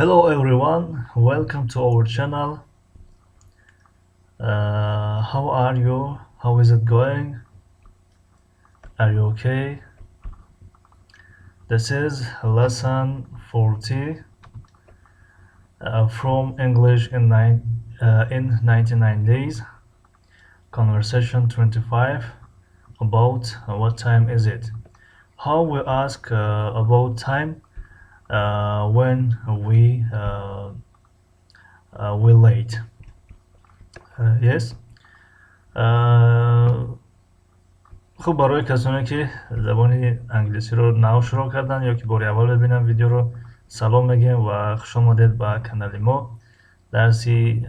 Hello everyone, welcome to our channel. How are you? How is it going? Are you okay? This is lesson 40 from English in 99 days. Conversation 25 about what time is it? How we ask about time when we late. Yes. Хуб, барои касоне ки забони англисиро нав шурӯъ карданд ё ки бори аввал мебинанд видеоро, салом мегӯем ва хуш омадед ба канали мо. Дарси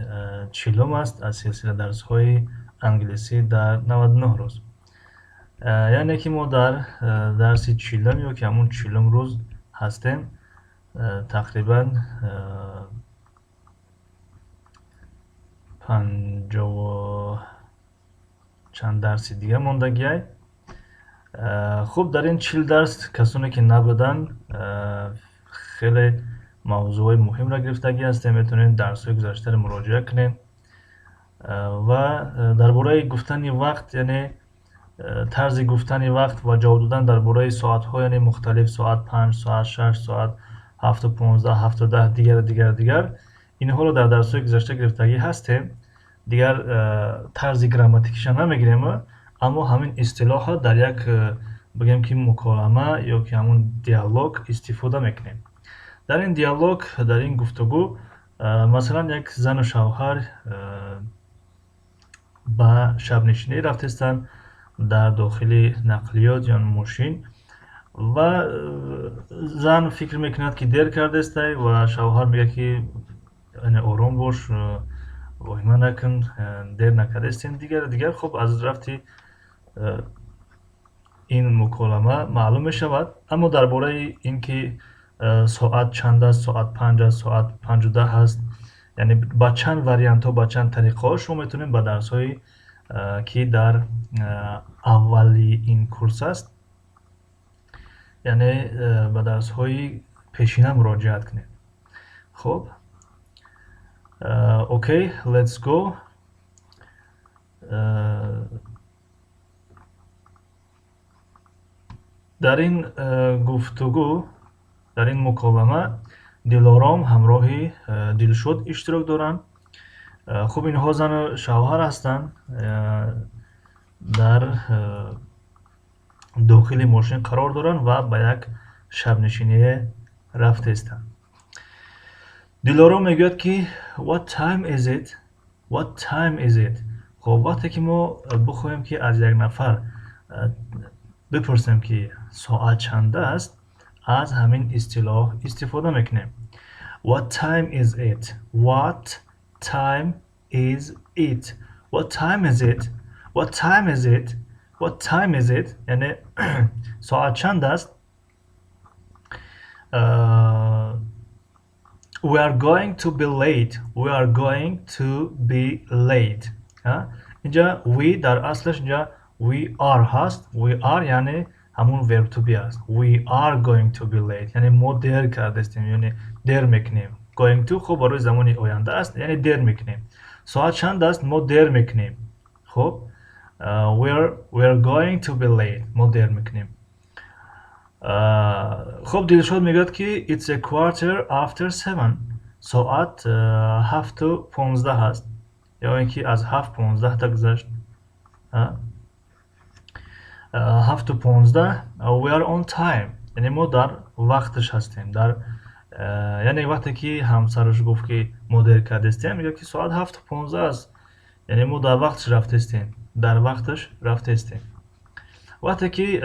40-ум аст аз силсила дарсҳои англисӣ дар 99 рӯз. Яъне ки мо дар дарси 40-ум ё ки ҳамун 40-ум рӯз ҳастем. Тақрибан 50 чанд дарси дига мондагиай. Хуб, дар ин 40 дарс касоне ки набуданд, хеле мавзӯъҳои муҳимро гирифтагӣ ҳастем. Метавонед дарсҳои гузаштаро муроҷиа кунед ва дар бораи гуфтани вақт, яъне тарзи гуфтани вақт ва ҷавоб додан дар бораи соатҳо, яъне мухталиф соат 5, соат 6, соат 7:15, 7:10, дигар, дигар, дигар, инҳоро дар дарсҳои гузашта гирифтагӣ ҳастем. Дигар тарзи грамматикиша намегирем, аммо ҳамин истилоҳро дар як, бигӯем ки, муколама ё ки ҳамун диалог истифода мекунем. Дар ин диалог, дар ин гуфтугӯ, масалан, як зану шавҳар ба шабнишинӣ рафтестанд дар дохили нақлиёт ё мошин ва зан фикр мекунад, ки дер кардестай, ва шавҳар мегӯяд, ки ором бош, воҳима накун, дер накардестем, дигар, дигар. Хуб, аз рафти ин муколама маълум мешавад, аммо дар бораи ин ки соат чанд аст, соат 5 аст, соат 5:10 аст, яъне ба чанд вариантҳо, ба чанд тариқаҳо, шумо метавонед ба дарсҳое, ки дар аввали ин курс аст, яъне ба дарсҳои пешина муроҷиат кунед. Хуб, okay, let's go. Дар ин гуфтугӯ, дар ин муколама Дилором ҳамроҳи Дилшод иштирок доранд. Хуб, инҳо зану шавҳар ҳастанд, дар дохили мошин қарор доранд ва ба як шабнишиние рафтаистанд. Дилором мегӯяд, ки "What time is it? What time is it?" Хуб, вақте ки мо бихоҳем, ки аз як нафар бипурсем, ки соат чанд аст, аз ҳамин истилоҳ истифода мекунем: "What time is it? What time is it? What time is it? What time is it? What time is it?" Яъне соат чанд аст? We are going to be late. We are going to be late. Инҷа we дар аслаш инҷа we are ҳаст. We are, яъне ҳамун verb to be аст. We are going to be late, яъне мо дер кардастем, яъне дер мекунем. Going to, хуб, барои замони оянда аст, яъне дер мекунем. Соат чанд аст? Мо дер мекунем. Хуб, we are going to be late, мо дер мекунем. Хуб, Дилшод мегӯяд, ки "It's a quarter after seven", соат 7:15 аст ё ин ки аз 7:15 та гузашт, 7:15. "We are on time", яъне мо дар вақташ ҳастем. Дар яъне вақте ки ҳамсараш гуфт, ки мо дер кардастем, мегӯяд, ки соат 7:15 аст, яъне мо дар вақташ рафтаистем, дар вақташ рафтаистем. Вақте ки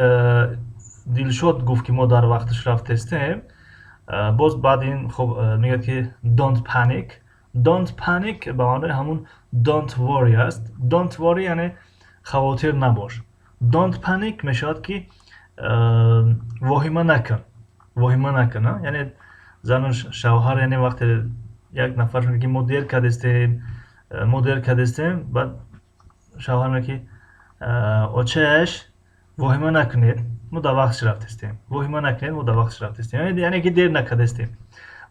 Дилшод гуфт, ки мо дар вақташ рафтаистем, боз баъд ин, хуб, мегӯяд, ки "Don't panic." Don't panic ба маънои ҳамун don't worry аст. Don't worry, яъне хавотир набош. Don't panic мешавад, ки воҳима накун, воҳима накун. Яъне зану шавҳар, яъне вақте як нафар мегӯяд, ки мо дер кардастем, мо дер кардастем, баъд шавҳар мегӯяд, ки очаш, воҳима накунед, мо дар вақташ рафтастем, воҳима накунед, мо дар вақташ рафтастем, яъне ки дер накардастем.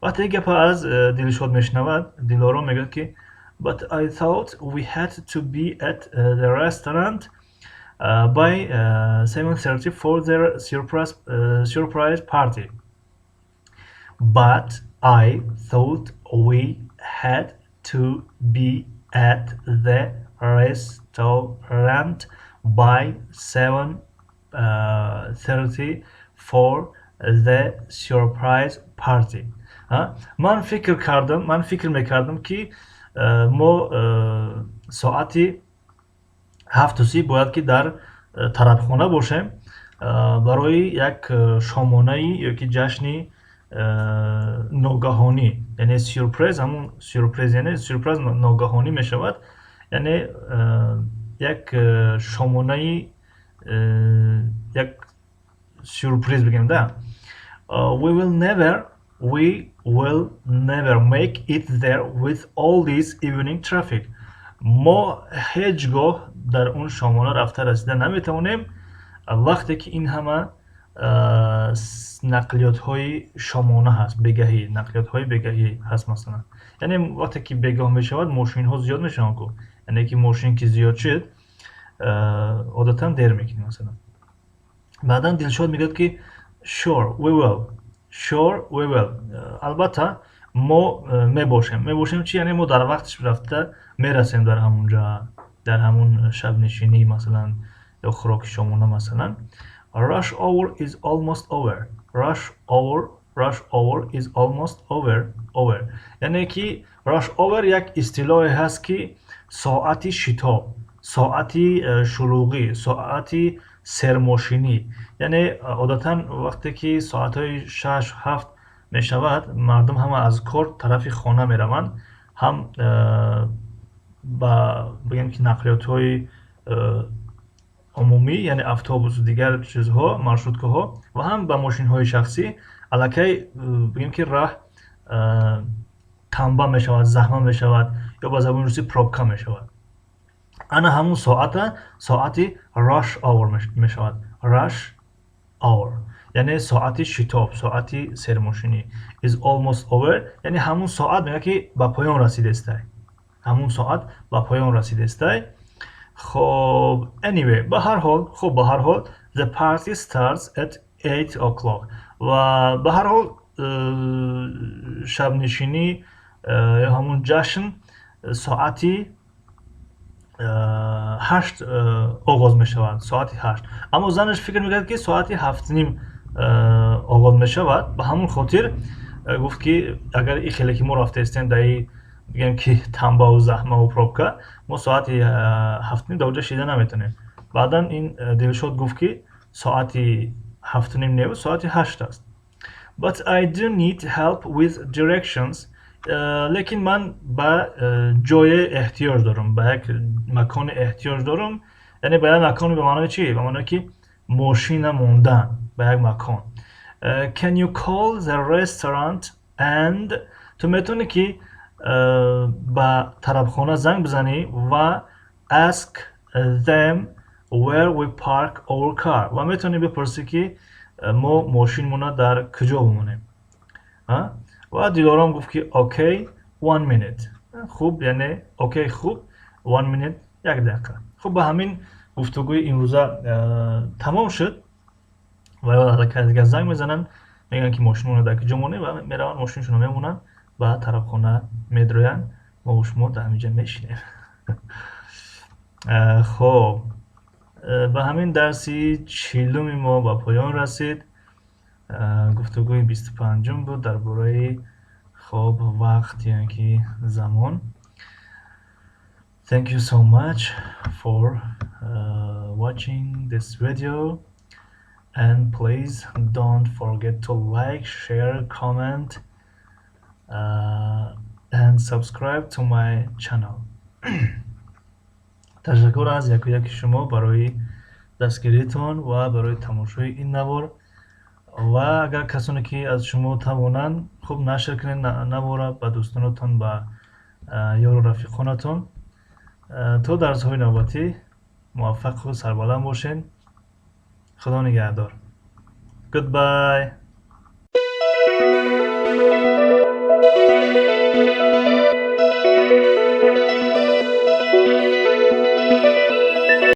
Вақте ин гапа аз Дилшод мешунавад, Дилором мегӯяд, ки "But I thought we had to be at the restaurant by 7:30 for the surprise party." But I thought we had to be at the restaurant by 7:30 for the surprise party. Ман фикр кардам, ман фикр мекардам, ки мо соати 7:30 бояд ки дар тарабхона бошем барои як шомонаи ё ки ҷашни ногаҳонӣ, яъне сюрприз, ҳамун сюрприз, яъне сюрприз ногаҳонӣ мешавад, яъне як шомонаи, як сюрприз бигем да. We will never make it there with all this evening traffic. Мо ҳеҷ гоҳ дар он шомона рафта расида наметавонем, вақте ки ин ҳама нақлиётҳои шомона ҳаст, бегаҳӣ, нақлиётҳои бегаҳӣ ҳаст. Масалан, яъне вақте ки бегоҳ мешавад, мошинҳо зиёд мешаванд ку, яъне ки мошин ки зиёд шуд, одатан дер мекунем. Масалан, баъдан Дилшод мегӯяд, ки "Sure we will, sure we will." Албатта, мо мебошем. Мебошем чи? Яъне мо дар вақташ рафта мерасем дар ҳамон ҷа, дар ҳамон шабнишинӣ, масалан, ё хӯроки шомона. Масалан, rush hour is almost over. Rush hour, rush hour is almost over. Over, яъне ки rush hour як истилоҳе ҳаст, ки соати шитоб, соати шулуғӣ, соати сермошинӣ. Яъне одатан вақте ки соатҳои 6-7 мешавад, мардум ҳама аз кор тарафи хона мераванд, ҳам ба бигем ки нақлиётҳои умумӣ, яъне автобусу дигар чизҳо, маршруткаҳо, ва ҳам ба мошинҳои шахсӣ. Аллакай бигем ки раҳ танба мешавад, заҳма мешавад ё ба забони русӣ пробка мешавад. Ана ҳамун соата соати rush hour мешавад. Rush hour, яъне соати шитоб, соати сермошинӣ. Is almost over, яъне ҳамун соат мегӯяд, ки ба поён расидестай, ҳамун соат ба поён расидестай. Хоб, anyway, ба ҳар ҳол, хуб, ба ҳар ҳол, the party starts at 8 o'clock. Ва ба ҳар ҳол шабнишинӣ ё ҳамун ҷашн соати 8 оғоз мешавад, соати 8. Аммо занаш фикр мекард, ки соати 7:30 оғоз мешавад. Ба ҳамун хотир гуфт, ки агар и хеле ки мо рафтаистем дар и бигем ки танбаву заҳмаву пробка, мо соати 7:30 дар оҷа шида наметавонем. Баъдан ин Дилшод гуфт, ки соати 7:30 неву соати 8 аст. But I do need help with directions. Лекин ман ба ҷое эҳтиёҷ дорам, ба як маконе эҳтиёҷ дорам. Яъне ба як маконе ба маънои чӣ? Ба маъное ки мошина мондан ба як макон. Can you call the restaurant and, ту метавонӣ ки ба тарабхона занг бизанӣ ва ask them where we park our car, ва метавонӣ бипурсӣ, ки мо мошинмона дар куҷо бимонем. Ва Дилором гуфт, ки "Okay, one minute." Хуб, яъне okay, хуб, one minute, як дақиқа. Хуб, ба ҳамин гуфтугӯи имрӯза тамом шуд. Ва аллакай дигар занг мезананд, мегӯянд, ки мошинмонро дар куҷо монем, ва мераванд, мошиншонро мемонанд, ба тарабхона медроянд. Мо шумо дар ҳаминҷа мешинем. Хоб, ба ҳамин дарси 40-уми мо ба поён расид. Гуфтугӯи 25-ум буд дар бораи, хоб, вақт ё ки замон. Thank you so much for watching this video and please don't forget to like, share, comment and subscribe to my channel. Ташаккур аз яку яки шумо барои дастгиритон ва барои тамошои ин навор. Ва агар касоне ки аз шумо тавонанд, хуб, нашр кунед навора ба дӯстонатон, ба ёру рафиқонатон. То дарсҳои навбатӣ муваффақу сарбаланд бошед. Худо нигаҳдор. Goodbye.